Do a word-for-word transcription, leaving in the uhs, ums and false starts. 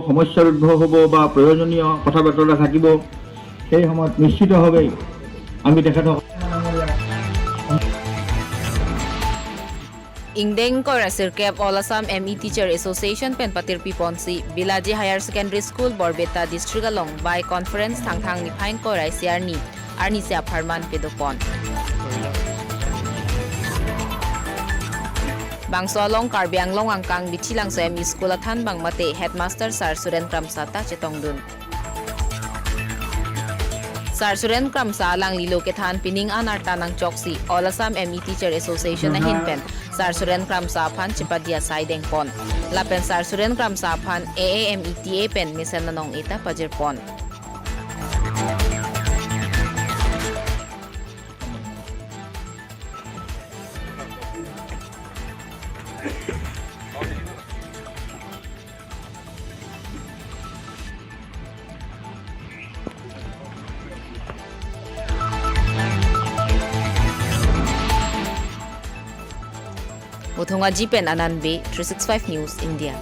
সমস্যাৰ উদ্ভৱ হ'ব বা প্ৰয়োজনীয় কথা বতৰা থাকিব, সেই সময়ত নিশ্চিতভাৱেই আমি তেখেতসকল Ingdeng ingkoi ra sirkep All Assam M E Teacher Association pen patirpi ponsi Bilaji Higher Secondary School, Borpeta District along by conference Thangthang niphai ingkoi ra isi arni, arnisi apharman pado pon. Bangso along Karbi Anglong angkang Bithi Langso M E School athan bang mate Headmaster Sir Suren Kramsa ta chetongdun. Sir Suren Kramsa alanglilo kethan pining an arta nangchoksi All Assam M E Teacher Association ahin pen Sir Suren Kramsa aphan chepadi asai dengpon. Lapen Sir Suren Kramsa aphan A A M E T A pen mesen anong-e ta pajirpon. Muthung Aji pen Anand Bey, three six five News India.